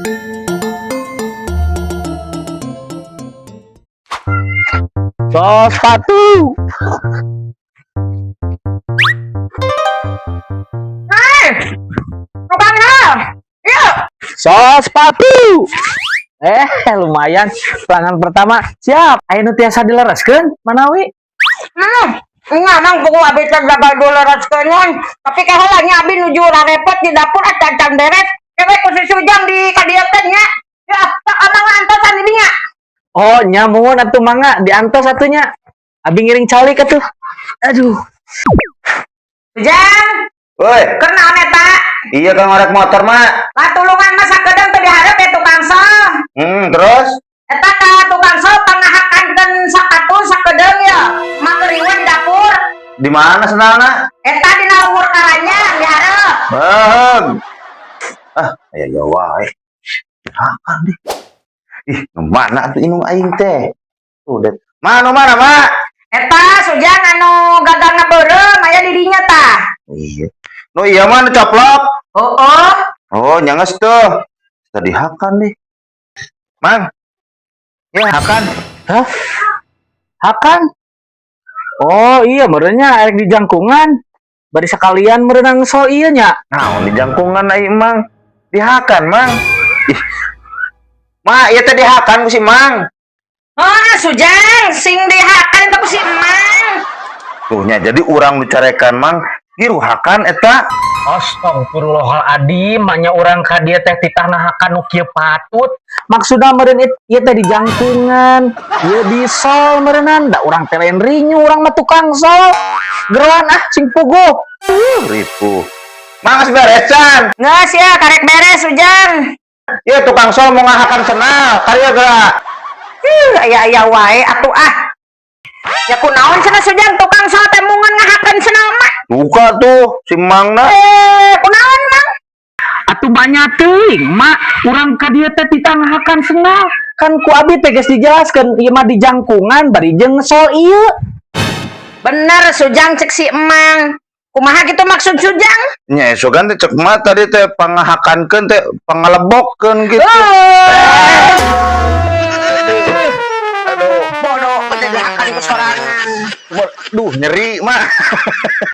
Sol sepatu. Hai. Tukang sol. Yuk. Sol sepatu. Eh, lumayan. Pelanggan pertama siap. Aya nu tiasa dilereskeun manawi? Enggak, Mang, buku abi teh gagal dilereskeun. Tapi kaheula nya abi nuju rarepot di dapur acan beres. Kewe ku si Sujang di kadieu nya. Ya, sok Amang antosan di dinya. Oh, nya muhun atuh, mangga diantos atuh nya. Abi ngiring calik atuh. Aduh. Sujang, Woi, keur naon eta? Iya, kan ngorek motor, Mak. Lah, tulungan mah sakedeung teh dihareup ya tukang sol. Terus? Eta ka tukang sol pangahakankeun sapatu sakedeung ya. Mak riweuh di dapur. Di mana sendalna? Eta dina luhur karanjang dihareup. Bang. Ah, aya ya wae. Hakan deh. Ih, nu mana tuh indung aing teh? Tuh, det. Mana mana, Mak? Eta Sujang anu gagangna beureum aya di dinya tah. Iya. Nu iya mah nu coplok. Oh. Oh, nya geus tuh. Tadi hakan deh. Mang. Ya, hakan. Hah? Hakan? Oh iya, meureun nya erek di jangkungan. Bari sekalian merenang sol iya nya. Nah, di jangkungan aing, Mang. Dihakan, Mang. Ih. Ma, ieu teh dihakan ku si Mang. Oh, Sujang, sing dihakan itu ku si Emang. Tuh nya, jadi urang nu carekan Mang, giru hakan eta. Astagfirullahaladzim, manya urang ka dieu teh titah ngahakan nu kieu patut. Maksudna meureun ieu teh di jangkungan, ieu di sol meureunan, da urang teh lain rinyu, urang mah tukang sol. Geroan ah, sing puguh. Ripuh. Mang, geus beres can? Geus ya, karek beres, Sujang. Ieu tukang sol mau ngahakan sendal, karya geura. Ih, aya-aya wae atuh ah. Ya kunaon cenah Sujang, tukang sol teh mungan ngahakan sendal mah? Duka tuh si Mangna. Eh, kunaon, Mang? Atuh banyak teuing, Mak, urang ka dieu teh titah ngahakan sendal. Kan ku abi teh geus dijelaskeun, ieu mah di jangkungan bari jeung sol ieu. Bener Sujang, cek si Emang. Kumaha gitu maksud Sujang? Nya sugan teh cek mah tadi teh pangahakankeun teh pangalebokkeun gitu. Eh, Aduh, bodoh, bener dihakan ku sorangan. Duh, nyeri mah.